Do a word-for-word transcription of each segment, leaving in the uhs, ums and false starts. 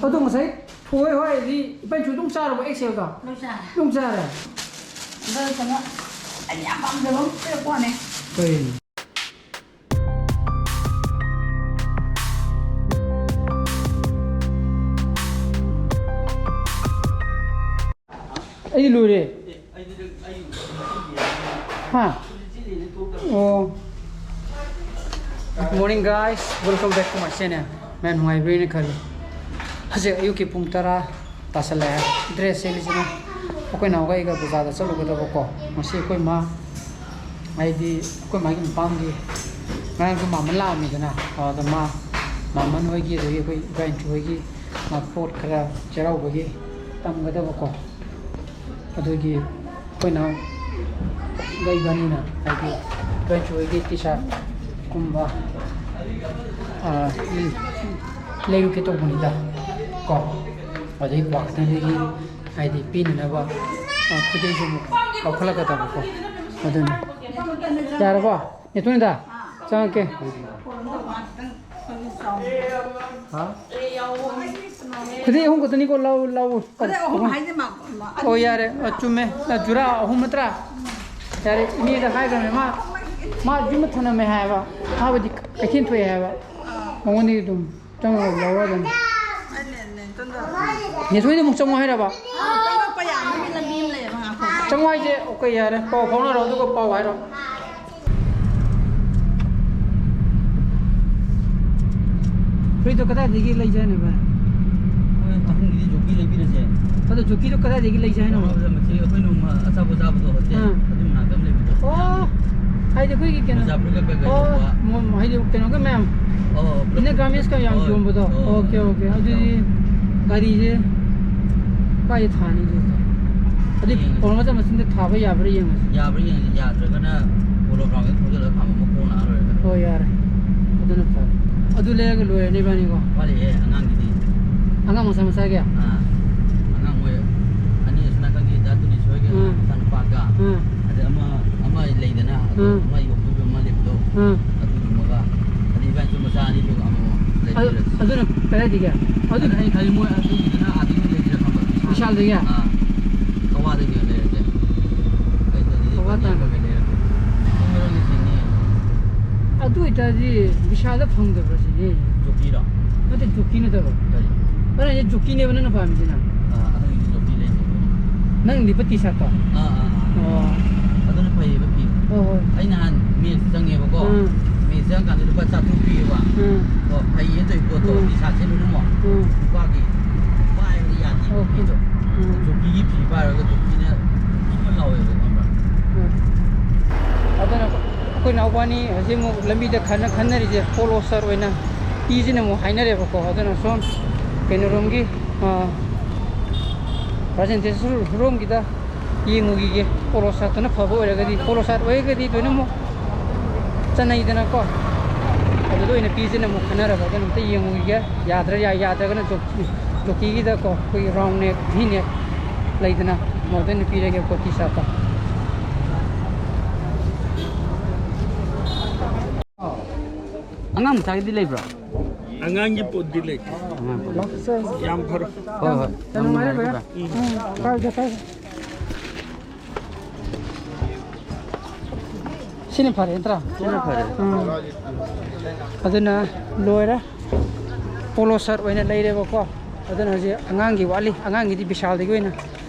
ꯑꯗꯣ ꯉꯁꯥꯏ ꯊꯣꯏ ꯍꯣꯏꯗꯤ ꯏꯄꯟꯁꯨ ꯑꯗꯨꯝ ꯆꯥꯔꯕꯣ, ꯑꯦꯛꯁꯦꯜꯗꯣ? ꯂꯣꯏ ꯆꯥꯔꯦ꯫ ꯑꯗꯨꯝ ꯆꯥꯔꯦ? ꯑꯗꯣ ꯀꯩꯅꯣ, ꯑꯩꯗꯤ ꯌꯥꯝ ꯄꯥꯝꯖꯕ ꯑꯃ ꯄꯤꯔꯛꯄ ꯋꯥꯅꯦ꯫ ꯀꯩ? ꯑꯩ ꯂꯣꯏꯔꯦ꯫ ꯍꯥ? ꯑꯣ꯫ Good morning, guys. Welcome back to my channel. ꯃꯌꯥꯝ ꯅꯨꯡꯉꯥꯏꯕꯤꯔꯤꯅ ꯈꯜꯂꯤ꯫ ꯍꯧꯖꯤꯛ ꯑꯌꯨꯛꯀꯤ ꯄꯨꯡ ꯇꯔꯥ ꯇꯥꯁꯜꯂꯛꯑꯦ꯫ ꯗ꯭ꯔꯦꯁ ꯁꯦꯠꯂꯤꯁꯤꯅ ꯑꯩꯈꯣꯏ ꯅꯥꯎꯒ ꯑꯩꯒ ꯕꯖꯥꯔꯗ ꯆꯠꯂꯨꯒꯗꯕꯀꯣ꯫ ꯉꯁꯤ ꯑꯩꯈꯣꯏ ꯃꯥ, ꯍꯥꯏꯗꯤ ꯑꯩꯈꯣꯏ ꯃꯥꯒꯤ ꯃꯄꯥꯝꯒꯤ ꯉꯔꯥꯡꯁꯨ ꯃꯥꯃ ꯂꯥꯛꯑꯝꯃꯤꯗꯅ, ꯑꯗ ꯃꯥ, ꯃꯥꯃ ꯍꯣꯏꯒꯤ, ꯑꯗꯒꯤ ꯑꯩꯈꯣꯏ ꯏꯕꯥꯏꯟꯁꯨ ꯍꯣꯏꯒꯤ ꯃꯥ ꯄꯣꯠ ꯈꯔ ꯆꯩꯔꯥꯎꯕꯒꯤ ꯇꯝꯒꯗꯕꯀꯣ꯫ ꯑꯗꯨꯒꯤ ꯑꯩꯈꯣꯏꯅ ꯏꯕꯥꯅꯤꯅ ꯍꯥꯏꯗꯤ ꯏꯕꯥꯏꯟꯁꯨ ꯍꯣꯏꯒꯤ ꯇꯤ ꯁꯥꯔꯠꯀꯨꯝꯕ, ꯑꯥ, ꯂꯩꯔꯨꯒꯦ ꯇꯧꯕꯅꯤꯗ ꯀꯣ꯫ ꯑꯗꯩ ꯀ꯭ꯋꯥꯀꯩꯊꯦꯜꯗꯒꯤ ꯍꯥꯏꯗꯤ ꯄꯤꯅꯅꯕ, ꯑꯥ, ꯈꯨꯗꯩꯁꯨ ꯑꯃꯨꯛ ꯂꯧꯈꯠꯂꯛꯀꯗꯕꯀꯣ꯫ ꯑꯗꯨꯅꯤ꯫ ꯌꯥꯔꯕꯣ? ꯅꯦꯇꯣꯟꯗ, ꯆꯪꯉꯛꯀꯦ꯫ ꯍꯥ? ꯈꯨꯗꯩ ꯑꯍꯨꯝ ꯈꯛꯇꯅꯤꯀꯣ, ꯂꯧ, ꯂꯧ꯫ ꯈꯨꯗꯩ ꯑꯍꯨꯝ ꯍꯥꯏꯁꯦ ꯃꯥ, ꯃꯥ, ꯑꯣ, ꯌꯥꯔꯦ꯫ ꯑ, ꯆꯨꯝꯃꯦ꯫ ꯑ, ꯖꯨꯔꯥ ꯑꯍꯨꯝ ꯅꯠꯇ꯭ꯔꯥ? ꯌꯥꯔꯦ, ꯏꯅꯦꯗ ꯍꯥꯏꯈ꯭ꯔꯕꯅꯦ꯫ ꯃꯥ, ꯃꯥ ꯌꯨꯝꯗ ꯊꯅꯝꯃꯦ ꯍꯥꯏꯕ꯫ ꯃꯥꯕꯨꯗꯤ ꯀꯩꯊꯦꯜ ꯊꯣꯛꯑꯦ ꯍꯥꯏꯕ꯫ ꯃꯉꯣꯟꯗꯒꯤ ꯑꯗꯨꯝ ꯆꯪꯉꯒ ꯂꯧꯔ ꯑꯗꯨꯝ꯫ ꯅꯦꯊꯣꯏꯗ ꯑꯃꯨꯛ ꯆꯪꯉꯣ ꯍꯥꯏꯔꯕ? ꯆꯪꯉꯛꯄ ꯌꯥꯅꯕꯒꯤ ꯂꯝꯕꯤ ꯑꯃ ꯂꯩꯌꯦꯕ, ꯉꯥꯏꯈꯣ꯫ ꯆꯪꯉꯣ ꯍꯥꯏꯁꯦ, ꯑꯣꯀꯦ, ꯌꯥꯔꯦ꯫ ꯄꯥꯎ ꯐꯥꯎꯅꯔꯣ, ꯑꯗꯨꯒ ꯄꯥꯎ ꯍꯥꯏꯔꯣ꯫ ꯐꯨꯔꯤꯠꯇꯣ ꯀꯗꯥꯏꯗꯒꯤ ꯂꯩꯁꯦ ꯍꯥꯏꯅꯣ, ꯚꯥꯏ? ꯍꯣꯏ, ꯑꯍꯨꯝꯒꯤꯗꯤ ꯖꯣꯀꯤ ꯂꯩꯕꯤꯔꯁꯦ꯫ ꯑꯗꯣ ꯖꯣꯀꯤꯗꯣ ꯀꯗꯥꯏꯗꯒꯤ ꯂꯩꯁꯦ ꯍꯥꯏꯅꯣ? ꯀꯩꯅꯣꯗ, ꯃꯁꯤ ꯑꯩꯈꯣꯏ ꯅꯣꯡꯃ ꯑꯆꯥꯄꯣꯠ ꯆꯥꯕꯗꯣ, ꯍꯣꯇꯦꯜ, ꯑꯥ꯫ ꯑꯗꯨ ꯃꯅꯥꯛꯇ ꯑꯃ ꯂꯩꯕꯗꯣ꯫ ꯑꯣ, ꯍꯥꯏꯗꯤ ꯑꯩꯈꯣꯏꯒꯤ ꯀꯩꯅꯣ, ꯃꯣꯖꯥ ꯐꯨꯔꯤꯠꯀ ꯀꯩꯀꯩ ꯑꯣ, ꯌꯣꯟꯕ꯫ ꯃꯣ-, ꯍꯥꯏꯗꯤ ꯀꯩꯅꯣꯒ ꯃꯌꯥꯝ, ꯑꯣ, ꯄꯨꯂꯞ inner garments ꯀ ꯌꯥꯝ ꯍꯣꯏ, ꯌꯣꯟꯕꯗꯣ꯫ ꯍꯣꯏ꯫ Okay, okay. ꯑꯗꯨꯗꯤ ꯒꯥꯔꯤꯁꯦ ꯀꯥꯏꯗ ꯊꯥꯅꯤ ꯑꯗꯨꯗꯤ? ꯑꯗꯨꯗꯤ ꯌꯦꯡꯉꯁꯤ꯫ ꯄꯣꯔꯣꯝ ꯃꯆꯥ ꯃꯆꯤꯟꯗ ꯊꯥꯕ ꯌꯥꯕ꯭ꯔꯥ ꯌꯦꯡꯉꯁꯤ꯫ ꯌꯥꯕ꯭ꯔꯥ ꯌꯦꯡꯉꯁꯤ, ꯌꯥꯗ꯭ꯔꯒꯅ ꯄꯣꯂꯣ ꯒ꯭ꯔꯥꯎꯟꯗ ꯊꯧꯖꯤꯜꯂꯒ ꯈꯥꯝꯃꯝꯃ ꯈꯣꯡꯅ ꯑꯥ ꯂꯣꯏꯔꯦ꯫ ꯍꯣꯏ, ꯌꯥꯔꯦ꯫ ꯑꯗꯨꯅ ꯐꯔꯦ꯫ ꯑꯗꯨ ꯂꯩꯔꯒ ꯂꯣꯏꯔꯦꯅꯦ ꯏꯕꯥꯅꯤꯀꯣ꯫ ꯋꯥꯠꯂꯤꯍꯦ, ꯑꯉꯥꯡꯒꯤꯗꯤ꯫ ꯑꯉꯥꯡ ꯃꯆꯥ ꯃꯆꯥꯒꯤ? ꯑꯥ, ꯑꯉꯥꯡ ꯃꯣꯏ ꯑꯅꯤ ꯑꯁꯣꯝ ꯅꯥꯀꯟꯒꯤ ꯗꯥ ꯇꯨꯅꯤꯁ ꯍꯣꯏꯒꯤ ꯑꯥ꯫ ꯃꯆꯥꯅꯨꯄꯥꯒ, ꯑꯥ꯫ ꯑꯗꯩ ꯑꯃ, ꯑꯃ ꯂꯩꯗꯅ, ꯑꯗꯨ ꯑꯥ꯫ ꯑꯃ ꯌꯣꯟꯕ ꯑꯃ ꯂꯩꯕꯗꯣ, ꯑꯥ꯫ ꯑꯗꯨꯗꯨꯃꯒ, ꯑꯗꯩ ꯏꯕꯥꯅꯤꯁꯨ ꯃꯆꯥ ꯑꯅꯤꯗꯨꯒ ꯑꯃꯃꯝ ꯂꯩ꯫ ꯑꯗꯨ-, ꯑꯗꯨꯅ ꯀꯗꯥꯏꯗꯒꯤ? ꯑꯗꯨ ꯑꯗꯨꯅ ꯑꯩ ꯈꯜꯂꯤ ꯃꯣꯏ ꯑꯗꯨꯒꯤꯗꯨꯅ ꯑꯥꯗꯒꯤ ꯂꯩꯁꯤꯔꯥ ꯈꯟꯕ꯫ ꯕꯤꯁꯥꯜꯗꯒꯤ? ꯑꯥ, ꯀꯛꯋꯥꯗꯒꯤ ꯂꯩꯔꯁꯦ꯫ ꯑꯩꯅꯗꯤ ꯀꯛꯋꯥ ꯇꯥꯡ-, ꯂꯩꯔꯒꯦ꯫ ꯄꯨꯡ ꯃꯔꯛꯇ ꯆꯤꯡꯅꯤ꯫ ꯑꯗꯨ ꯑꯣꯏꯇꯥꯔꯗꯤ ꯕꯤꯁꯥꯜꯗ ꯐꯪꯗꯕ꯭ꯔꯥ ꯁꯤꯅꯤ? ꯖꯣꯀꯤꯔꯣ? ꯅꯠꯇꯦ, ꯖꯣꯀꯤ ꯅꯠꯇꯕ꯫ ꯀꯔꯤ? ꯑꯗꯨꯅ ꯑꯩꯁꯦ ꯖꯣꯀꯤꯅꯦꯕ ꯅꯪꯅ ꯄꯥꯝꯃꯤꯁꯤꯅ? ꯑꯥ, ꯑꯗꯨꯒꯤꯗꯤ ꯖꯣꯀꯤ ꯂꯩꯅꯤ꯫ ꯅꯪ ꯂꯤꯠꯄ ꯇꯤ ꯁꯥꯔꯠꯇꯣ? ꯑꯥ, ꯑꯥ, ꯑꯥ꯫ ꯑꯣ꯫ ꯑꯗꯨꯅ ꯐꯩꯌꯦꯕ ꯐꯤ꯫ ꯍꯣꯏ, ꯍꯣꯏ꯫ ꯑꯩ ꯅꯍꯥꯟ ꯃꯦꯁ ꯆꯪꯉꯦꯕꯀꯣ꯫ ꯎꯝ꯫ ꯃꯦꯁ ꯆꯪꯉꯀꯥꯟꯗ ꯂꯨꯄꯥ ꯆꯥꯇ꯭ꯔꯨꯛ ꯄꯤꯌꯦꯕ꯫ ꯎꯝ꯫ ꯑꯣ, ꯐꯩꯌꯦ ꯇꯧꯔꯤ ꯄꯣꯠꯇꯣ, ꯎꯝ꯫ T shirt ꯁꯦꯠꯂꯨꯅꯨꯃꯣ꯫ ꯎꯝ꯫ ꯅꯨꯄꯥꯒꯤ ꯄꯥꯏꯕꯗꯤ ꯌꯥꯗꯦ ꯑꯣꯀꯦ꯫ ꯐꯤꯗꯣ꯫ ꯎꯝ꯫ ꯖꯣꯀꯤꯒꯤ ꯐꯤ ꯄꯥꯏꯔꯒ ꯖꯣꯀꯤꯅ ꯏꯟ ꯏꯟ ꯂꯥꯎꯋꯦꯕ, ꯈꯪꯕ꯭ꯔꯥ? ꯎꯝ꯫ ꯑꯗꯨꯅ ꯑꯩꯈꯣꯏ ꯏꯅꯥꯎꯄꯥꯅꯤ ꯍꯧꯖꯤꯛ ꯑꯃꯨꯛ ꯂꯝꯕꯤꯗ ꯈꯟꯅ-, ꯈꯟꯅꯔꯤꯁꯦ ꯄꯣꯂꯣ ꯁꯥꯔꯠ ꯑꯣꯏꯅ ꯄꯤꯁꯤꯅ ꯑꯃꯨꯛ ꯍꯥꯏꯅꯔꯦꯕꯀꯣ꯫ ꯑꯗꯨꯅ ꯁꯣꯝ ꯀꯩꯅꯣꯔꯣꯝꯒꯤ, ꯑꯥ, ꯄ꯭ꯔꯖꯦꯟꯇꯦꯁꯟ ꯔꯨꯝꯒꯤꯗ ꯌꯦꯡꯉꯨꯈꯤꯒꯦ꯫ ꯄꯣꯂꯣ ꯁꯥꯔꯠꯇꯨꯅ ꯐꯕ ꯑꯣꯏꯔꯒꯗꯤ, ꯄꯣꯂꯣ ꯁꯥꯔꯠ ꯑꯣꯏꯔꯒꯗꯤ ꯂꯣꯏꯅꯃꯛ ꯆꯠꯅꯩꯗꯅꯀꯣ꯫ ꯑꯗꯨꯗ ꯑꯣꯏꯅ ꯄꯤꯁꯤꯅ ꯑꯃꯨꯛ ꯈꯟꯅꯔꯕ꯫ ꯑꯗꯨꯅ ꯑꯝꯇ ꯌꯦꯡꯉꯨꯈꯤꯒꯦ꯫ ꯌꯥꯗ꯭ꯔꯥ ꯌꯥꯏ, ꯌꯥꯗ꯭ꯔꯒꯅ ꯖꯣ-, ꯖꯣꯀꯤꯒꯤꯗꯀꯣ ꯑꯩꯈꯣꯏꯒꯤ ꯔꯥꯎꯟ ꯅꯦꯛ, ꯚꯤ ꯅꯦꯛ ꯂꯩꯗꯅ, ꯑꯗꯨꯗ ꯑꯣꯏꯅ ꯄꯤꯔꯒꯦ ꯀꯣ ꯇꯤ ꯁꯥꯔꯠꯇꯣ꯫ ꯑꯉꯥꯡ ꯃꯆꯥꯒꯤꯗꯤ ꯂꯩꯕ꯭ꯔꯣ? ꯑꯉꯥꯡꯒꯤ ꯄꯣꯠꯇꯤ ꯂꯩꯇꯦ꯫ ꯑꯉꯥꯡ ꯄꯣꯠ꯫ ꯌꯥꯝ ꯐꯔꯦ꯫ ꯍꯣꯏ, ꯍꯣꯏ꯫ ꯌꯥꯝ ꯅꯨꯡꯉꯥꯏꯔꯦ, ꯚꯥꯏ꯫ ꯎꯝ꯫ ꯎꯝ, ꯄꯥꯏꯒꯦ, ꯄꯥꯏꯒꯦ꯫ ꯁꯤꯅ ꯐꯔꯦ ꯅꯠꯇ꯭ꯔꯥ? ꯁꯤꯅ ꯐꯔꯦ꯫ ꯎꯝ꯫ ꯑꯗꯨꯅ ꯂꯣꯏꯔꯦ꯫ ꯄꯣꯂꯣ ꯁꯥꯔꯠ ꯑꯣꯏꯅ ꯂꯩꯔꯦꯕꯀꯣ꯫ ꯑꯗꯨꯅ ꯍꯧꯖꯤꯛ ꯑꯉꯥꯡꯒꯤ ꯋꯥꯠꯂꯤ꯫ ꯑꯉꯥꯡꯒꯤꯗꯤ ꯕꯤꯁꯥꯜꯗꯒꯤ ꯑꯣꯏꯅ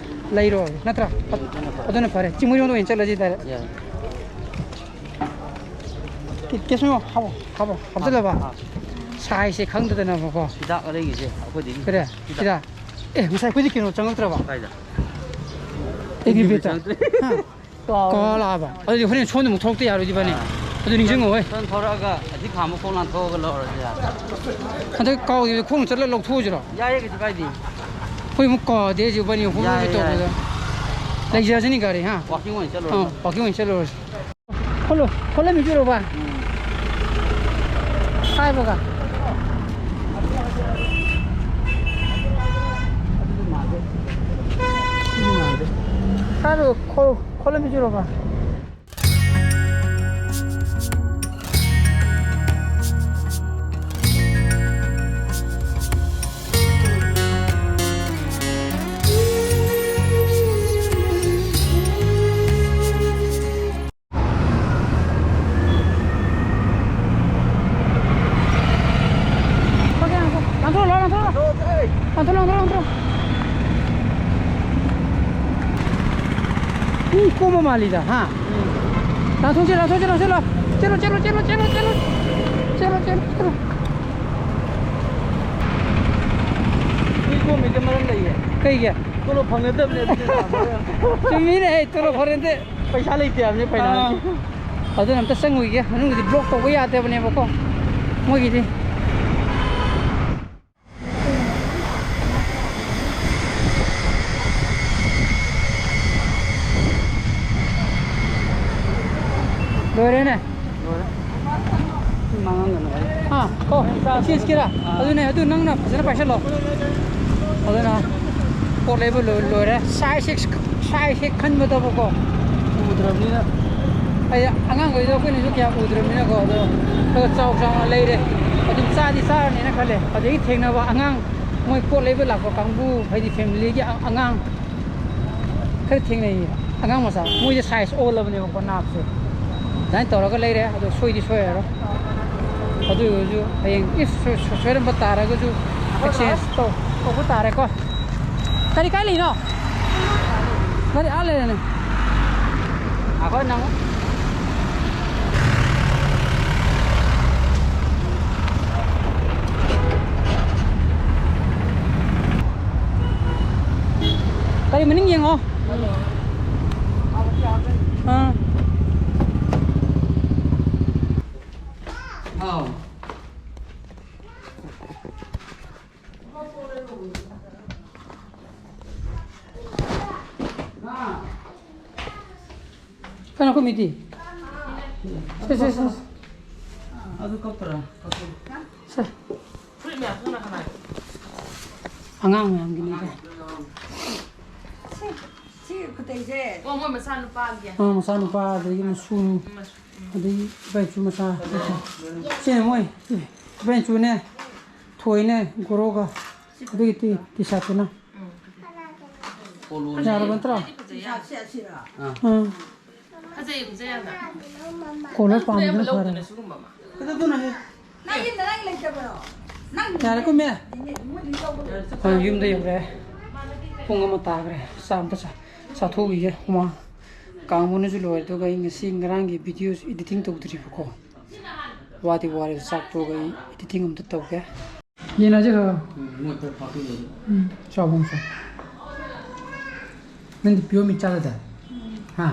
ꯂꯩꯔꯣ ꯅꯠꯇ꯭ꯔꯥ? ꯑꯗꯨꯅ ꯐꯔꯦ꯫ ꯆꯤꯡꯃꯩꯔꯣꯡꯗ ꯑꯣꯏꯅ ꯆꯠꯂꯁꯤ ꯗꯥꯏꯔꯦꯛ꯫ ꯌꯥꯏ꯫ ꯀꯦ-, ꯀꯦꯁꯣ ꯍꯥꯞꯄꯣ, ꯍꯥꯞꯄꯣ, ꯍꯥꯞꯆꯜꯂꯕ? Half-, half-. ꯁꯥꯏꯖꯁꯦ ꯈꯪꯗꯗꯅꯕꯀꯣ꯫ ꯍꯤꯗꯥꯛ ꯑꯔꯩꯒꯤꯁꯦ ꯑꯩꯈꯣꯏꯗꯒꯤ ꯀꯔꯤ? ꯍꯤꯗꯥꯛ꯫ ꯍꯤꯗꯥꯛ꯫ ꯑꯦ, ꯉꯁꯥꯏ ꯑꯩꯈꯣꯏꯗꯤ ꯀꯩꯅꯣ ꯆꯪꯉꯛꯇ꯭ꯔꯕ? ꯀꯥꯏꯗ? ꯑꯦꯒ꯭ꯔꯤꯕꯦꯠꯇ꯫ ꯆꯪꯉꯛꯇ꯭ꯔꯦ꯫ ꯍꯥ? ꯀꯥꯎꯔꯦ꯫ ꯀꯥꯎ ꯂꯥꯛꯑꯕ? ꯑꯗꯨꯗꯤ ꯍꯣꯔꯦꯟ ꯁꯣꯝꯗ ꯑꯃꯨꯛ ꯊꯣꯛꯂꯛꯇ ꯌꯥꯔꯣꯏ ꯏꯕꯥꯅꯤ꯫ ꯑꯥ꯫ ꯑꯗꯨ ꯅꯤꯡꯁꯤꯡꯉꯣ ꯍꯣꯏ꯫ ꯁꯣꯝ ꯊꯣꯔꯛꯑꯒ ꯑꯁꯤ ꯈꯥꯝꯃ ꯈꯣꯡ ꯂꯥꯟꯊꯣꯛꯑꯒ ꯂꯧꯔꯁꯨ ꯌꯥꯔꯦ꯫ ꯍꯟꯗꯛ ꯀꯥꯎꯈꯤꯕꯗ ꯈꯣꯡꯅ ꯆꯠꯂ ꯂꯧꯊꯣꯛꯎꯁꯤꯔꯣ? ꯌꯥꯏꯌꯦ, ꯀꯩꯁꯨ ꯀꯥꯏꯗꯦ꯫ ꯑꯩꯈꯣꯏ ꯑꯃꯨꯛ ꯀꯥꯎꯗꯦ ꯍꯧꯖꯤꯛ ꯏꯕꯥꯅꯤ ꯍꯣꯕꯦ ꯍꯣꯕꯦ ꯌꯥꯏꯌꯦ, ꯌꯥꯏꯌꯦ꯫ ꯇꯧꯕꯗ꯫ ꯂꯩꯖꯔꯁꯤꯅꯤ ꯒꯥꯔꯤ, ꯍꯥ? ꯋꯥꯛꯀꯤꯡ ꯑꯣꯏꯅ ꯆꯠꯂꯨꯔꯁꯤ꯫ ꯑꯥ, ꯋꯥꯛꯀꯤꯡ ꯑꯣꯏꯅ ꯆꯠꯂꯨꯔꯁꯤ꯫ ꯈꯣꯠꯂꯣ, ꯈꯣꯠꯂꯝꯃꯤꯁꯨ ꯎꯔꯕ? ꯎꯝ꯫ ꯍꯥꯏꯕꯒ꯫ ꯍꯥꯏꯕꯒ ꯈꯣ-, ꯈꯣꯠꯂꯝꯃꯤꯁꯨ ꯎꯔꯕ? ꯂꯥꯟꯊꯣꯛ, ꯂꯥꯟꯊꯣꯛ, ꯂꯥꯟꯊꯣꯛ꯫ ꯃꯤ ꯀꯣꯝꯕ ꯃꯥꯜꯂꯤꯗ, ꯍꯥ? ꯂꯥꯟꯊꯣꯛꯁꯤ, ꯂꯥꯟꯊꯣꯛꯁꯤ, ꯂꯥꯟꯊꯣꯛꯁꯤ, ꯂꯥꯎ꯫ ꯆꯦꯜꯂꯣ, ꯆꯦꯜꯂꯣ, ꯆꯦꯜꯂꯣ, ꯆꯦꯜꯂꯣ, ꯆꯦꯜꯂꯣ꯫ ꯆꯦꯜꯂꯣ, ꯆꯦꯜꯂꯣ, ꯆꯦꯜꯂꯣ꯫ ꯃꯤ ꯀꯣꯝꯃꯤꯁꯦ ꯃꯔꯝ ꯂꯩꯌꯦ꯫ ꯀꯩꯒꯤ? ꯇꯣꯂꯣꯞ ꯐꯪꯅꯗꯕꯅꯦ ꯑꯗꯨꯅ ꯂꯥꯛꯑꯝꯃꯔꯣꯏ꯫ ꯆꯨꯝꯃꯤꯅꯦ, ꯑꯩ ꯇꯣꯂꯣꯞ ꯐꯪꯅꯗꯦ꯫ ꯄꯩꯁꯥ ꯂꯩꯇꯦ ꯍꯥꯏꯕꯅꯦ, ꯐꯥꯏꯅꯥꯟꯁꯀꯤ꯫ ꯑꯥ꯫ ꯑꯗꯨꯅ ꯑꯝꯇ ꯆꯪꯉꯨꯈꯤꯒꯦ꯫ ꯃꯅꯨꯡꯒꯤꯗꯤ ꯕ꯭ꯂꯣꯛ ꯇꯧꯕ ꯌꯥꯗꯕꯅꯦꯕꯀꯣ, ꯃꯣꯏꯒꯤꯗꯤ꯫ ꯂꯣꯏꯔꯦꯅꯦ꯫ ꯂꯣꯏꯔꯦ꯫ ꯃꯥꯡꯉꯝꯒꯅꯨ ꯍꯥꯏ꯫ ꯑꯥ, ꯑꯣ, ꯁꯤꯁꯀꯤꯔꯥ? ꯑꯥ꯫ ꯑꯗꯨꯅꯦ, ꯑꯗꯨ ꯅꯪꯅ ꯐꯖꯅ ꯄꯥꯏꯁꯜꯂꯣ꯫ ꯑꯗꯨꯅ ꯄꯣꯠ ꯂꯩꯕ ꯂꯣꯏ-, ꯂꯣꯏꯔꯦ꯫ ꯁꯥꯏꯖ ꯍꯦꯛ, ꯁꯥꯏꯖ ꯍꯦꯛ ꯈꯟꯕꯗꯕꯀꯣ꯫ ꯎꯗ꯭ꯔꯕꯅꯤꯅ꯫ ꯑꯩ ꯑꯉꯥꯡꯈꯩꯗꯣ ꯑꯩꯈꯣꯏꯅꯁꯨ ꯀꯌꯥ ꯎꯗ꯭ꯔꯕꯅꯤꯅꯀꯣ, ꯑꯗꯣ ꯈꯔ ꯆꯥꯎ ꯆꯥꯎꯅ ꯂꯩꯔꯦ꯫ ꯑꯗꯨꯝ ꯆꯥꯗꯤ ꯆꯥꯔꯅꯤꯅ ꯈꯜꯂꯦ꯫ ꯑꯗꯒꯤ ꯊꯦꯡꯅꯕ ꯑꯉꯥꯡ, ꯃꯣꯏ ꯄꯣꯠ ꯂꯩꯕ ꯂꯥꯛꯄ ꯀꯥꯡꯕꯨ, ꯍꯥꯏꯗꯤ ꯐꯦꯃꯤꯂꯤꯒꯤ ꯑ-, ꯑꯉꯥꯡ ꯈꯔ ꯊꯦꯡꯅꯩꯌꯦ꯫ ꯑꯉꯥꯡ ꯃꯆꯥ, ꯃꯣꯏꯁꯦ ꯁꯥꯏꯖ ꯑꯣꯜꯂꯕꯅꯦꯕꯀꯣ, ꯅꯥꯞꯁꯦ꯫ ꯑꯗꯨꯃꯥꯏꯅ ꯇꯧꯔꯒ ꯂꯩꯔꯦ, ꯑꯗꯣ ꯁꯣꯏꯗꯤ ꯁꯣꯏꯔꯔꯣꯏ꯫ ꯑꯗꯨ ꯑꯣꯏꯔꯁꯨ ꯍꯌꯦꯡ if ꯁꯣꯏ-, ꯁꯣꯏ-, ꯁꯣꯏꯔꯝꯕ ꯇꯥꯔꯒꯁꯨ exchange ꯇꯧ-, ꯇꯧꯕ ꯇꯥꯔꯦꯀꯣ꯫ ꯀꯔꯤ ꯀꯥꯏ ꯂꯩꯅꯣ? ꯒꯥꯔꯤ ꯑꯥ ꯂꯩꯔꯦꯅꯦ꯫ ꯉꯥꯏꯈꯣ ꯅꯪ꯫ ꯒꯥꯔꯤ ꯃꯅꯤꯡ ꯌꯦꯡꯉꯣ꯫ ꯑꯥ꯫ ꯑꯥꯎ꯫ ꯀꯩꯅꯣ ꯑꯩꯈꯣꯏ ꯃꯤꯗꯤ? ꯁꯦ, ꯁꯦ, ꯁꯦ, ꯁꯦ꯫ ꯑꯗꯨ ꯀꯞꯇ꯭ꯔꯥ? ꯁꯦ꯫ ꯐꯨꯔꯤꯠ ꯃꯌꯥꯝ ꯄꯨꯟꯅ ꯀꯅꯥꯒꯤ? ꯑꯉꯥꯡ ꯃꯌꯥꯝꯒꯤꯅꯤꯗ꯫ ꯁꯤ, ꯁꯤ ꯈꯨꯇꯩꯁꯦ꯫ ꯑꯣ, ꯃꯣꯏ ꯃꯆꯥꯅꯨꯄꯥꯒꯤ꯫ ꯑꯥ, ꯃꯆꯥꯅꯨꯄꯥ, ꯑꯗꯒꯤ ꯃꯁꯨ, ꯎꯝ, ꯃꯁꯨ꯫ ꯑꯗꯒꯤ ꯏꯄꯥ ꯏꯄꯨ ꯃꯆꯥ꯫ ꯁꯤꯅ ꯃꯣꯏ ꯏꯄꯥ ꯏꯄꯨꯅꯦ, ꯊꯣꯏꯅꯦ, ꯒꯣꯔꯣꯒ꯫ ꯑꯗꯨꯒꯤ ꯇꯤ-, ꯇꯤ ꯁꯥꯔꯠꯇꯨꯅ꯫ ꯎꯝ꯫ ꯌꯥꯔꯕ ꯅꯠꯇ꯭ꯔꯣ? ꯁꯤ, ꯁꯤ, ꯁꯤꯔꯣ? ꯑꯥ꯫ ꯎꯝ꯫ ꯐꯖꯩ, ꯐꯖꯩ ꯌꯥꯝꯅ꯫ ꯀꯣꯂꯔ ꯄꯥꯝꯕꯗꯨꯅ ꯐꯔꯦ꯫ ꯅꯪ ꯌꯨꯝꯗ ꯅꯪ ꯂꯩꯇꯕ꯭ꯔꯣ? ꯌꯥꯔꯦ, ꯀꯨꯝꯃꯦ꯫ ꯑꯩꯈꯣꯏ ꯌꯨꯝꯗ ꯌꯧꯔꯦ꯫ ꯄꯨꯡ ꯑꯃ ꯇꯥꯈ꯭ꯔꯦ꯫ ꯆꯥ ꯑꯝꯇ ꯆꯥ-, ꯆꯥꯊꯣꯛꯈꯤꯒꯦ꯫ ꯍꯨꯃꯥꯡ ꯀꯥꯡꯕꯅꯁꯨ ꯂꯣꯏꯔꯦ꯫ ꯑꯗꯨꯒ ꯑꯩ ꯉꯁꯤ ꯉꯔꯥꯡꯒꯤ videos editing ꯇꯧꯗ꯭ꯔꯤꯕꯀꯣ꯫ ꯋꯥꯗꯤ ꯋꯥꯔꯦ꯫ ꯆꯥꯛ ꯇꯣꯛꯑꯒ ꯑꯩ editing ꯑꯝꯇ ꯇꯧꯒꯦ꯫ ꯌꯦꯟ ꯑꯁꯤ ꯈꯔ ꯎꯝ, ꯃꯣꯏ ꯈꯔ ꯍꯥꯞꯄꯤꯔꯣ꯫ ꯎꯝ, ꯆꯥꯎꯕ ꯑꯃ ꯆꯥꯎ꯫ ꯅꯪꯗꯤ pure meat ꯆꯥꯗ? ꯍꯥ?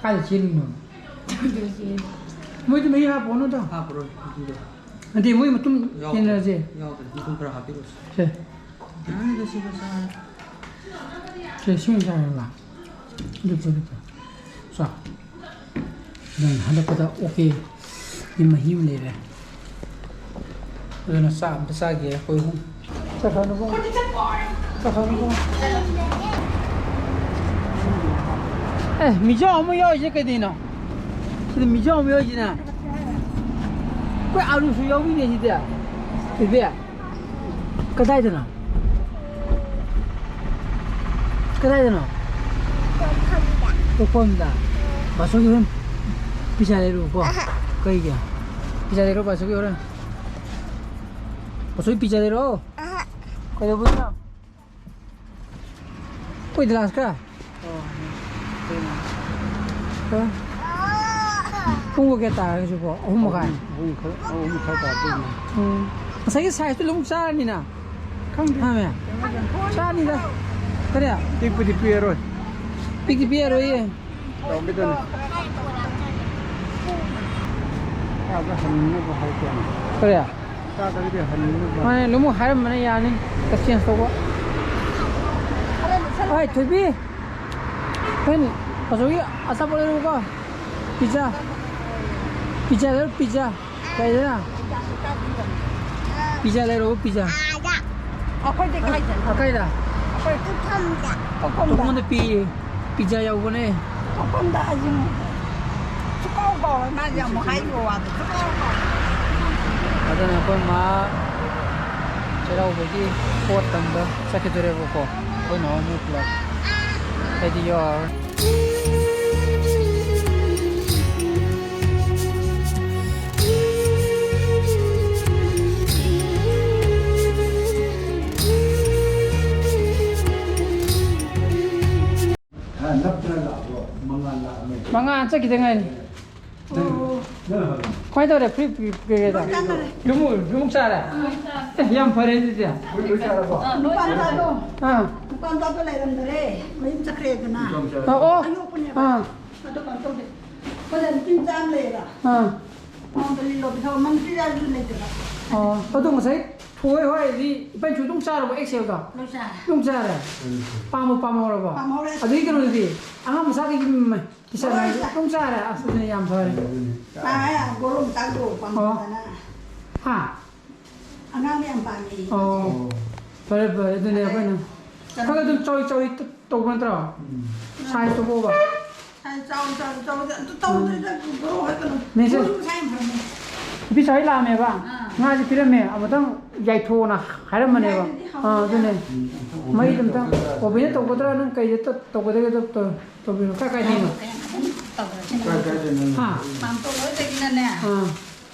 ꯀꯥꯏꯗ ꯆꯦꯜꯂꯨꯏꯅꯣ? ꯃꯣꯏꯗꯤ ꯃꯍꯤ ꯍꯥꯞꯄꯣꯅꯨꯗ꯫ ꯍꯥꯞꯄꯔꯣꯏ, ꯑꯗꯨꯗ꯫ ꯅꯠꯇꯦ, ꯃꯣꯏ ꯃꯇꯨꯝ ꯌꯥꯎꯗ꯭ꯔꯦ꯫ ꯌꯦꯟꯅꯔꯁꯦ꯫ ꯌꯥꯎꯗ꯭ꯔꯦ, ꯃꯇꯨꯝ ꯈꯔ ꯍꯥꯞꯄꯤꯔꯣ꯫ ꯁꯦ꯫ ꯌꯥꯔꯅꯤꯗ, ꯁꯤꯒ ꯆꯥꯔꯦ꯫ ꯁꯦ, ꯁꯤ ꯑꯣꯏꯅ ꯆꯥꯔꯦꯕ꯫ ꯑꯗꯨ ꯄꯨꯔꯛꯑꯣ꯫ ꯆꯥꯎ꯫ ꯅꯪ ꯍꯜꯂꯛꯄꯗ OK꯫ ꯁꯤ ꯃꯍꯤ ꯑꯃ ꯂꯩꯔꯦ꯫ ꯑꯗꯨꯅ ꯆꯥꯛ ꯑꯝꯇ ꯆꯥꯒꯦ ꯑꯩꯈꯣꯏ ꯑꯍꯨꯝ꯫ ꯆꯠꯈ꯭ꯔꯅꯨꯀꯣ꯫ ꯆꯠꯈ꯭ꯔꯅꯨꯀꯣ꯫ ꯑꯦ, ꯃꯤꯖꯥꯎ ꯑꯃ ꯌꯥꯎꯔꯤꯁꯦ ꯀꯩꯗꯩꯅꯣ? ꯁꯤꯗ ꯃꯤꯖꯥꯎ ꯑꯃ ꯌꯥꯎꯔꯤꯁꯤꯅ꯫ ꯑꯩꯈꯣꯏ ꯑꯂꯨꯁꯨ ꯌꯥꯎꯔꯤꯅꯦ ꯁꯤꯗ꯫ ꯕꯦꯕꯤ꯫ ꯀꯗꯥꯏꯗꯅꯣ? ꯀꯗꯥꯏꯗꯅꯣ? ꯄꯣꯛꯐꯝꯗ꯫ ꯄꯣꯛꯐꯝꯗ꯫ ꯕꯥꯁꯣꯒꯤ ꯍꯣꯔꯦꯟ pizza ꯂꯩꯔꯨꯀꯣ꯫ ꯑꯍ꯫ ꯀꯩꯒꯤ? Pizza ꯂꯩꯔꯣ ꯕꯥꯁꯣꯒꯤ ꯍꯣꯔꯦꯟ꯫ ꯕꯥꯁꯣꯒꯤ pizza ꯂꯩꯔꯣ꯫ ꯑꯍ꯫ ꯀꯩꯗꯧꯕꯩꯅꯣ? ꯑꯩꯈꯣꯏ ꯗꯤꯂꯥꯁꯀ? ꯑꯣ, ꯍꯣꯏ꯫ ꯄꯨꯡ ꯀꯌꯥ ꯇꯥꯔꯒꯦ ꯍꯧꯖꯤꯛꯄꯣ? ꯑꯍꯨꯝ ꯃꯈꯥꯏ? ꯑꯍꯨꯝ, ꯑꯍꯨꯝ ꯈꯔ, ꯑꯍꯨꯝ ꯃꯈꯥꯏ ꯇꯥꯗꯣꯏꯅꯦ꯫ ꯎꯝ꯫ ꯉꯁꯥꯏꯒꯤ size ꯇꯨ ꯑꯃꯨꯛ ꯆꯥꯔꯅꯤꯅ? ꯈꯪꯗꯦ꯫ ꯍꯥ, ꯃꯦ? ꯆꯥꯔꯅꯤꯗ꯫ ꯀꯔꯤ? ꯄꯤꯛꯄꯨꯗꯤ ꯄꯤꯛꯑꯔꯣꯏ꯫ ꯄꯤꯛꯇꯤ ꯄꯤꯛꯑꯔꯣꯏꯌꯦ꯫ ꯆꯥꯎꯕꯤꯗꯅꯤ꯫ ꯆꯥꯕ ꯍꯟꯅꯕ ꯍꯥꯏꯇꯦꯅꯦ꯫ ꯀꯔꯤ? ꯆꯥꯗꯕꯤꯗ ꯍꯟꯅꯕ꯫ ꯃꯥꯅꯦ, ꯑꯗꯨꯝ ꯍꯥꯏꯔꯝꯕꯅ ꯌꯥꯅꯤ꯫ Exchange ꯇꯧꯕ꯫ ꯍꯣꯏ, ꯊꯣꯏꯕꯤ꯫ ꯍꯣꯔꯦꯟ ꯑꯆꯧꯕꯤ ꯑꯆꯥꯄꯣꯠ ꯂꯩꯔꯨꯀꯣ꯫ Pizza꯫ Pizza ꯂꯩꯔꯣ, pizza꯫ ꯀꯩꯗꯅ? Pizza ꯂꯩꯔꯣ, pizza꯫ ꯑꯩꯈꯣꯏꯗꯤ ꯀꯥꯏꯗꯅꯣ? ꯑ, ꯀꯥꯏꯗ? ꯑꯩꯈꯣꯏ ꯄꯨꯈꯝꯗ꯫ ꯄꯨꯈꯝꯗ꯫ ꯄꯨꯈꯝꯗ ꯄꯤ-, pizza ꯌꯧꯕꯅꯦ꯫ ꯄꯨꯈꯝꯗ ꯑꯁꯤꯃꯨꯛ ꯁꯨꯀꯥꯎ ꯀꯥꯎꯔꯣꯏ, ꯃꯥꯁꯦ ꯑꯃꯨꯛ ꯍꯥꯏꯔꯤꯕ ꯋꯥꯗꯣ ꯁꯨꯀꯥꯎ ꯀꯥꯎꯔꯣꯏ꯫ ꯑꯗꯨꯅ ꯑꯩꯈꯣꯏ ꯃꯥ ꯆꯩꯔꯥꯎꯕꯒꯤ ꯄꯣꯠ ꯇꯝꯕ ꯆꯠꯈꯤꯗꯣꯔꯦꯕꯀꯣ, ꯑꯩꯈꯣꯏ ꯅꯍꯥꯟꯃꯨꯛ ꯄꯨꯂꯞ꯫ ꯑꯩꯗꯤ ꯌꯥꯎꯔꯔꯣꯏ꯫ ꯃꯉꯥ ꯆꯠꯈꯤꯗ ꯉꯥꯏꯔꯤ꯫ ꯑꯣ꯫ ꯀꯃꯥꯏꯅ ꯇꯧꯔꯦ? ꯐꯨꯔꯤꯠ ꯀꯩꯀꯩꯗꯣ? ꯂꯣꯏ ꯆꯥꯟꯅꯔꯦ꯫ ꯂꯣꯏꯃꯛ, ꯂꯣꯏꯃꯛ ꯆꯥꯔꯦ? ꯑꯥ꯫ ꯑꯦ, ꯌꯥꯝ ꯐꯔꯦ ꯑꯗꯨꯗꯤ꯫ ꯂꯣꯏ ꯆꯥꯔꯕꯣ? ꯑꯥ, ꯂꯣꯏ ꯅꯨꯄꯥ ꯆꯥꯔꯦ꯫ ꯃꯆꯥꯗꯣ꯫ ꯑꯥ꯫ ꯅꯨꯄꯥ ꯃꯆꯥꯗꯣ ꯂꯩꯔꯝꯗꯔꯦ꯫ ꯃꯌꯨꯝ ꯆꯠꯈ꯭ꯔꯦꯗꯅ꯫ ꯑꯣ, ꯑꯣ꯫ ꯑꯌꯣꯛꯄꯅꯦꯕ꯫ ꯑꯥ꯫ ꯑꯗꯣ ꯀꯩꯅꯣ ꯇꯧꯗꯦ꯫ ꯑꯩꯈꯣꯏꯗ ꯅꯨꯄꯤ ꯃꯆꯥ ꯑꯃ ꯂꯩꯌꯦꯕ꯫ ꯑꯥ꯫ ꯃꯉꯣꯟꯗ ꯂꯤꯂꯣ ꯄꯤꯊꯣꯛ-, ꯃꯅꯤꯄꯨꯔꯤ ꯂꯥꯏꯔꯤꯛꯁꯨ ꯂꯩꯇꯦꯕ꯫ ꯑꯣ, ꯑꯗꯣ ꯉꯁꯥꯏ ꯊꯣꯏ ꯍꯣꯏꯗꯤ ꯏꯄꯟꯁꯨ ꯑꯗꯨꯝ ꯆꯥꯔꯕꯣ, ꯑꯦꯛꯁꯦꯜꯗꯣ? ꯂꯣꯏ ꯆꯥꯔꯦ꯫ ꯑꯗꯨꯝ ꯆꯥꯔꯦ? ꯎꯝ꯫ ꯄꯥꯝꯕꯨ ꯄꯥꯝꯍꯧꯔꯕꯣ? ꯄꯥꯝꯍꯧꯔꯦ꯫ ꯑꯗꯨꯒꯤ ꯀꯩꯅꯣꯗꯨꯗꯤ? ꯑꯉꯥꯡ ꯃꯆꯥꯈꯩꯒꯤ, ꯎꯝ, ꯇꯤꯁꯟ ꯂꯣꯏ ꯍꯥꯏꯁꯦ ꯆꯥꯔꯦ꯫ ꯑꯗꯨꯝ ꯆꯥꯔꯦ? ꯑꯁ, ꯑꯗꯨꯅ ꯌꯥꯝ ꯐꯔꯦ꯫ ꯑꯗꯨꯅꯦ꯫ ꯃꯥ ꯒꯣꯔꯣ ꯃꯆꯥꯗꯣ ꯑꯣ꯫ ꯄꯥꯝꯃꯛꯇꯅ꯫ ꯍꯥ? ꯑꯉꯥꯡꯗꯣ ꯌꯥꯝ ꯄꯥꯝꯃꯦ꯫ ꯑꯣ꯫ ꯐꯔꯦ, ꯐꯔꯦ꯫ ꯑꯗꯨꯅꯦ ꯑꯗꯩ ꯑꯩꯈꯣꯏꯅ ꯀꯩꯅꯣ ꯈꯔ ꯑꯗꯨꯝ ꯆꯥꯎꯏ ꯆꯥꯎꯏ ꯇꯧꯕ ꯅꯠꯇ꯭ꯔꯣ? ꯎꯝ꯫ ꯁꯥꯏꯖꯇꯨ ꯄꯣꯕ꯫ ꯁꯥꯏꯖ ꯆꯥꯎ, ꯆꯥꯎ, ꯆꯥꯎ, ꯑꯗꯨ ꯇꯧꯗ꯭ꯔꯤꯗ, ꯎꯝ꯫ ꯕꯣꯔꯣ ꯍꯥꯏꯒꯅꯨ꯫ ꯃꯤꯁꯦ꯫ ꯃꯣꯏꯁꯨ ꯃꯁꯥ ꯌꯥꯝ ꯐꯔꯝꯃꯦ꯫ ꯅꯨꯄꯤ ꯁꯥꯏ ꯂꯥꯛꯑꯝꯃꯦꯕ꯫ ꯑꯥ꯫ ꯉꯥꯁꯦ ꯄꯤꯔꯝꯃꯦ꯫ ꯑꯃꯨꯛꯇꯪ ꯌꯥꯏꯊꯣꯛꯑꯣꯅ ꯍꯥꯏꯔꯝꯕꯅꯦꯕ꯫ ꯌꯥꯏꯗꯨꯗꯤ ꯍꯥꯎꯕꯅꯦ꯫ ꯑꯥ, ꯑꯗꯨꯅꯦ꯫ ꯎꯝ, ꯃꯩꯗꯣ ꯑꯝꯇꯪ ꯑꯣꯕꯦꯟꯗ ꯇꯧꯒꯗ꯭ꯔꯥ, ꯅꯪ ꯀꯩꯗ ꯇ-, ꯇꯧꯒꯗꯒꯦ ꯑꯗꯨ ꯇꯧ-, ꯇꯧꯕꯤꯔꯣ꯫ ꯀꯥꯏ ꯀꯥꯏꯗꯩꯅꯣ? ꯀꯌꯥꯝ ꯐꯖꯅ ꯇꯧꯔꯦ ꯁꯤꯅ꯫ ꯀꯥꯏ ꯀꯥꯏꯗꯩꯅꯣ? ꯍꯥ꯫ ꯃꯥꯝꯇꯣꯟ ꯍꯣꯏꯗꯒꯤꯅꯅꯦ꯫ ꯑꯥ꯫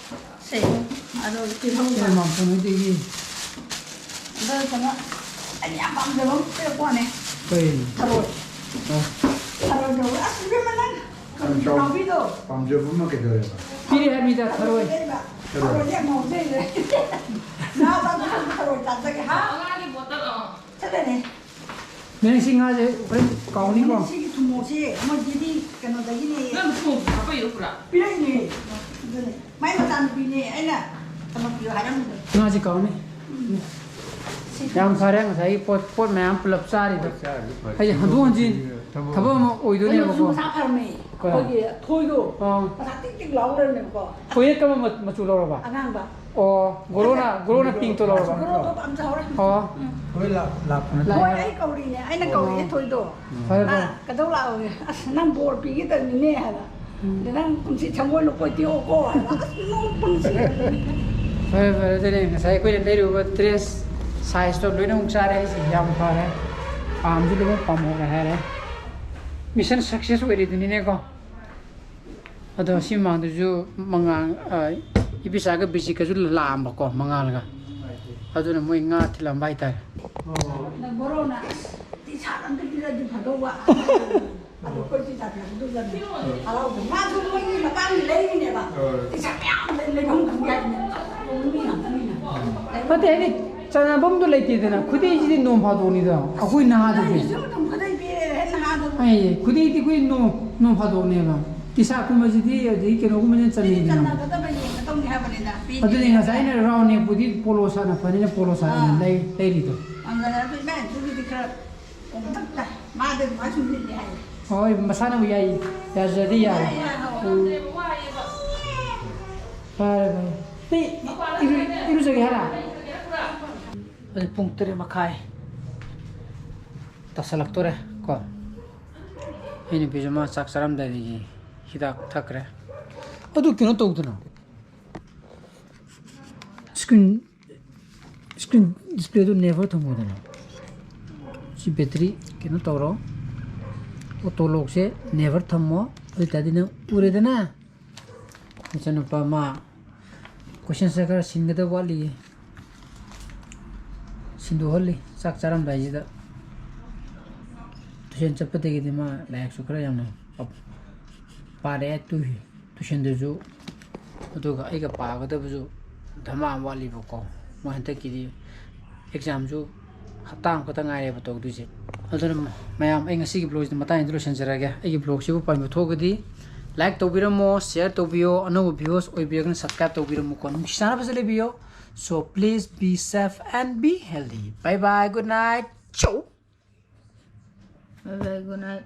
ꯁꯦ, ꯑꯗꯣ ꯇꯤꯜꯍꯧ ꯁꯦ, ꯃꯥꯝꯇꯣꯟ ꯍꯣꯏꯗꯒꯤ꯫ ꯑꯗꯣ ꯀꯩꯅꯣ, ꯑꯩꯅ ꯌꯥꯝ ꯄꯥꯝꯖꯕ ꯑꯃ ꯄꯤꯔꯛꯄ ꯋꯥꯅꯦ꯫ ꯀꯩ? ꯊꯔꯣꯏ꯫ ꯑꯣ꯫ ꯊꯔꯣꯏ ꯀꯧꯕ꯫ ꯑꯁ, ꯏꯕꯦꯝꯃ, ꯅꯪ ꯌꯥꯝ ꯆꯥꯎ-, ꯅꯥꯎꯕꯤꯗꯣ꯫ ꯄꯥꯝꯖꯕ ꯑꯃ ꯀꯩꯗꯧꯋꯦꯕ? ꯄꯤꯔꯦ ꯍꯥꯏꯕꯅꯤꯗ, ꯊꯔꯣꯏ꯫ ꯊꯔꯣꯏ꯫ ꯊꯔꯣꯏꯁꯦ ꯌꯥꯝ ꯉꯥꯎꯖꯩꯅꯦ꯫ ꯉꯥ ꯆꯥꯗ꯭ꯔꯁꯨ ꯊꯔꯣꯏ ꯆꯥꯖꯒꯦ, ꯍꯥ? ꯉꯥꯒꯤ ꯕꯣꯇꯜ ꯑꯃ꯫ ꯆꯠꯂꯅꯤ꯫ ꯃꯦ, ꯁꯤ ꯉꯥꯁꯦ ꯍꯣꯔꯦꯟ ꯀꯥꯎꯅꯤꯀꯣ? ꯁꯤꯒꯤ ꯊꯨꯝꯃꯣꯛꯁꯦ ꯃꯣꯏꯒꯤꯗꯤ ꯀꯩꯅꯣꯗꯒꯤꯅꯦ꯫ ꯅꯪ ꯊꯨꯝꯃꯣꯛꯁꯨ ꯍꯥꯞꯄꯛꯏꯔꯣ ꯄꯨꯔꯥ? ꯄꯤꯔꯛꯏꯅꯦ꯫ ꯑꯗꯨꯅꯦ꯫ ꯃꯥꯏ ꯃꯆꯥꯅꯨꯄꯤꯅꯦ ꯑꯩꯅ ꯊꯝꯃꯛꯄꯤꯌꯣ ꯍꯥꯏꯔꯝꯕꯗꯣ꯫ ꯉꯥꯁꯦ ꯀꯥꯎꯅꯤ꯫ ꯎꯝ꯫ ꯁꯤ ꯌꯥꯝ ꯐꯔꯦ, ꯉꯁꯥꯏꯒꯤ ꯄꯣꯠ, ꯄꯣꯠ ꯃꯌꯥꯝ ꯄꯨꯂꯞ ꯆꯥꯔꯤꯗꯣ꯫ ꯄꯣꯠ ꯆꯥꯔꯤꯗꯣ ꯐꯔꯦ꯫ ꯍꯥꯏꯗꯤ ꯍꯟꯗꯣꯛ ꯍꯟꯖꯤꯟ ꯊꯕꯛ ꯑꯃ ꯀꯩꯅꯣꯁꯨ ꯑꯣꯏꯗꯣꯏꯅꯦꯕꯀꯣ꯫ ꯃꯁꯥ ꯐꯔꯝꯃꯦ꯫ ꯀꯩ? ꯑꯩꯈꯣꯏꯒꯤ ꯊꯣꯏꯗꯣ ꯑꯥ꯫ ꯃꯁꯥ ꯇꯤꯛ ꯇꯤꯛ ꯂꯥꯎ ꯂꯩꯔꯝꯃꯦꯕꯀꯣ꯫ ꯀꯣꯏꯔꯦ ꯀꯔꯝꯕ ꯃꯆꯨ ꯂꯧꯔꯕ? ꯑꯉꯥꯡꯕ꯫ ꯑꯣ, ꯒꯣꯔꯣꯅ, ꯒꯣꯔꯣꯅ ꯄꯤꯡꯛꯇꯣ ꯂꯧꯔꯕ? ꯒꯣꯔꯣ ꯊꯣꯛꯄ ꯑꯃ ꯆꯥꯍꯧꯔꯦ꯫ ꯑꯣ꯫ ꯍꯣꯏ, ꯂꯥꯛ-, ꯂꯥꯛꯄ ꯅꯠꯇ꯭ꯔꯣ? ꯍꯣꯏ, ꯑꯩ ꯀꯧꯔꯤꯅꯦ, ꯑꯩꯅ ꯀꯧꯔꯤꯅꯦ ꯑꯣ꯫ ꯊꯣꯏꯗꯣ꯫ ꯐꯔꯦ, ꯃꯥ ꯐꯔꯦ꯫ ꯀꯩꯗꯧ ꯂꯥꯛꯑꯣꯒꯦ? ꯑꯁ, ꯅꯪ ꯕꯣꯔ ꯄꯤꯒꯗꯕꯅꯤꯅꯦ ꯍꯥꯏꯕ꯫ ꯎꯝ꯫ ꯑꯗ ꯅꯪ ꯀꯨꯝꯁꯤ ꯁꯪꯒꯣꯏ ꯂꯨꯀꯣꯏ ꯇꯦꯛꯑꯣꯀꯣ ꯍꯥꯏꯕ꯫ ꯑꯁ, ꯅꯣꯛꯄꯅ ꯁꯤꯔꯦ꯫ ꯐꯔꯦ, ꯐꯔꯦ, ꯑꯗꯨꯅꯦ ꯉꯁꯥꯏ ꯑꯩꯈꯣꯏꯅ ꯂꯩꯔꯨꯕ ꯗ꯭ꯔꯦꯁ ꯁꯥꯏꯖꯇꯣ ꯂꯣꯏꯅꯃꯛ ꯆꯥꯔꯦ ꯑꯩꯁꯦ, ꯌꯥꯝ ꯐꯔꯦ꯫ ꯄꯥꯝꯁꯨ ꯂꯣꯏꯅꯃꯛ ꯄꯥꯝꯍꯧꯔꯦ ꯍꯥꯏꯔꯦ꯫ ꯃꯤꯁꯟ ꯁꯛꯁꯦꯁ ꯑꯣꯏꯔꯤꯗꯨꯅꯤꯅꯦꯀꯣ꯫ ꯑꯗꯣ ꯁꯤ ꯃꯃꯥꯡꯗꯁꯨ ꯃꯉꯥꯡ, ꯑ, ꯏꯕꯤꯆꯥꯒ ꯕꯤꯖꯤꯀꯁꯨ ꯂꯥꯛꯑꯝꯕꯀꯣ, ꯃꯉꯥꯜꯒ꯫ ꯑꯗꯨꯅ ꯃꯣꯏ ꯉꯥ ꯊꯤꯜꯂꯝꯕ ꯍꯥꯏꯇꯥꯔꯦ꯫ ꯅꯪ ꯕꯣꯔꯣꯅ ꯇꯤ ꯁꯥꯔꯠ ꯑꯝꯇ ꯄꯤꯔꯗꯤ ꯐꯗꯧꯕ꯫ ꯑꯗꯣ ꯑꯩꯈꯣꯏ ꯆꯨꯔꯆꯥꯟꯄꯨꯔꯗ ꯑꯗꯨꯝ ꯆꯠꯂꯦ꯫ ꯍꯔꯥꯎꯕ꯫ ꯃꯥꯁꯨ ꯃꯣꯏꯒꯤ ꯃꯇꯥꯡꯒꯤ ꯂꯩꯔꯤꯅꯦꯕ꯫ ꯍꯣꯏ꯫ ꯄꯩꯁꯥ ꯃꯌꯥꯝ ꯂꯩ-, ꯂꯩꯐꯝ ꯈꯪꯗꯦ ꯍꯥꯏꯕꯅꯦ꯫ ꯃꯤ ꯉꯥꯛꯇꯅꯤꯅ꯫ ꯅꯠꯇꯦ, ꯍꯥꯏꯗꯤ ꯆꯥꯟꯅꯐꯝꯗꯣ ꯂꯩꯇꯦꯗꯅ꯫ ꯈꯨꯗꯩꯁꯤꯗꯤ ꯅꯣꯡ ꯐꯥꯗꯣꯛꯅꯤꯗ꯫ ꯑꯩꯈꯣꯏ ꯅꯍꯥꯗꯨꯗꯤ꯫ ꯑꯩꯁꯨ ꯑꯗꯨꯝ ꯈꯨꯗꯩ ꯄꯤꯔꯦ, ꯍꯦꯛ ꯅꯍꯥꯗꯨ꯫ ꯑꯩ ꯈꯨꯗꯩꯗꯤ ꯑꯩꯈꯣꯏ ꯅꯣꯡ, ꯅꯣꯡ ꯐꯥꯗꯣꯛꯅꯦꯕ꯫ ꯇꯤ ꯁꯥꯔꯠꯀꯨꯝꯕꯁꯤꯗꯤ ꯑꯗꯒꯤ ꯀꯩꯅꯣꯒꯨꯝꯕꯁꯤꯅ ꯆꯟꯅꯩꯗꯅ꯫ ꯆꯟꯅꯒꯗꯕ ꯌꯦꯡꯒꯗꯧꯅꯤ ꯍꯥꯏꯕꯅꯤꯗ꯫ ꯄꯤꯗꯦ꯫ ꯑꯗꯨꯅꯤ ꯉꯁꯥꯏ ꯑꯩꯅ ꯔꯥꯎꯟ ꯅꯦꯛꯄꯨꯗꯤ ꯄꯣꯂꯣ ꯁꯥꯔꯠꯅ ꯐꯅꯤꯅ ꯄꯣꯂꯣ ꯁꯥꯔꯠ ꯑꯣꯏꯅ ꯑꯥ꯫ ꯂꯩ-, ꯂꯩꯔꯤꯗꯣ꯫ ꯑꯗꯨꯅ ꯑꯗꯨ ꯏꯕꯥꯏ ꯑꯗꯨꯒꯤꯗꯤ ꯈꯔ ꯀꯣꯝꯇꯛ ꯇꯥꯏ꯫ ꯃꯥꯗꯤ ꯑꯗꯨꯃꯥꯏꯅ ꯁꯨꯝ ꯂꯤꯠꯂꯦ ꯍꯥꯏꯌꯦ꯫ ꯍꯣꯏ, ꯃꯁꯥꯅꯕꯨ ꯌꯥꯏ, ꯌꯥꯖꯔꯗꯤ ꯌꯥꯔꯦ꯫ ꯌꯥꯏ, ꯌꯥꯏ, ꯍꯣꯏ꯫ ꯎꯝ꯫ ꯐꯔꯦ, ꯐꯔꯦ꯫ ꯅꯪ ꯏꯔꯨ-, ꯏꯔꯨꯖꯒꯦ ꯍꯥꯏꯔ? ꯍꯧꯖꯤꯛ ꯄꯨꯡ ꯇꯔꯦꯠ ꯃꯈꯥꯏ ꯇꯥꯁꯜꯂꯛꯇꯣꯔꯦ ꯀꯣ꯫ ꯑꯩ ꯅꯨꯄꯤꯁꯨ ꯃꯥ ꯆꯥꯛ ꯆꯥꯔꯝꯗꯥꯏꯗꯒꯤ ꯍꯤꯗꯥꯛ ꯊꯛꯈ꯭ꯔꯦ꯫ ꯑꯗꯨ ꯀꯩꯅꯣ ꯇꯧꯗꯅ, screen, screen displayꯗꯨ never ꯊꯝꯃꯣꯗꯅ꯫ ꯁꯤ battery ꯀꯩꯅꯣ ꯇꯧꯔꯣ, auto lockꯁꯦ never ꯊꯝꯃꯣ꯫ ꯑꯗꯨ ꯑꯣꯏ ꯇꯥꯔꯗꯤ ꯅꯪ ꯎꯔꯦꯗꯅ, ꯅꯆꯥꯅꯨꯄꯥ ꯃꯥ questionꯁꯦ ꯈꯔ ꯁꯤꯟꯒꯗꯕ ꯋꯥꯠꯂꯤꯌꯦ꯫ ꯁꯤꯟꯗꯣꯛꯍꯜꯂꯤ ꯆꯥꯛ ꯆꯥꯔꯝꯗꯥꯏꯁꯤꯗ꯫ Tuition ꯆꯠꯄꯗꯒꯤꯗꯤ ꯃꯥ ꯂꯥꯏꯔꯤꯛꯁꯨ ꯈꯔ ꯌꯥꯝꯅ ꯄꯥꯔꯛꯑꯦ꯫ ꯇꯨ-, tuitionꯗꯨꯁꯨ, ꯑꯗꯨꯒ ꯑꯩꯒ ꯄꯥꯒꯗꯕꯁꯨ ꯙꯃꯥ ꯑꯃ ꯋꯥꯠꯂꯤꯕꯀꯣ꯫ ꯃꯣꯏ ꯍꯟꯗꯛꯀꯤꯗꯤ examꯁꯨ ꯍꯞꯇꯥ ꯑꯃꯈꯛꯇ ꯉꯥꯏꯔꯦꯕ ꯇꯧꯗꯣꯏꯁꯦ꯫ ꯑꯗꯨꯅ ꯃꯌꯥꯝ, ꯑꯩ ꯉꯁꯤꯒꯤ vlogꯁꯤꯗꯤ ꯃꯇꯥꯡꯁꯤꯗ ꯂꯣꯏꯁꯤꯟꯖꯔꯒꯦ꯫ ꯑꯩꯒꯤ vlogꯁꯤꯕꯨ ꯄꯥꯝꯕꯤꯕ ꯊꯣꯛꯑꯒꯗꯤ like ꯇꯧꯕꯤꯔꯝꯃꯣ, share ꯇꯧꯕꯤꯌꯣ, ꯑꯅꯧꯕ viewers ꯑꯣꯏꯕꯤꯔꯒꯅ subscribe ꯇꯧꯕꯤꯔꯝꯃꯨꯀꯣ꯫ ꯅꯨꯡꯁꯤ ꯆꯥꯟꯅꯕꯁꯦ ꯂꯩꯕꯤꯌꯣ꯫ So please be safe and be healthy. Bye bye, good night. Ciao. Bye bye, good night.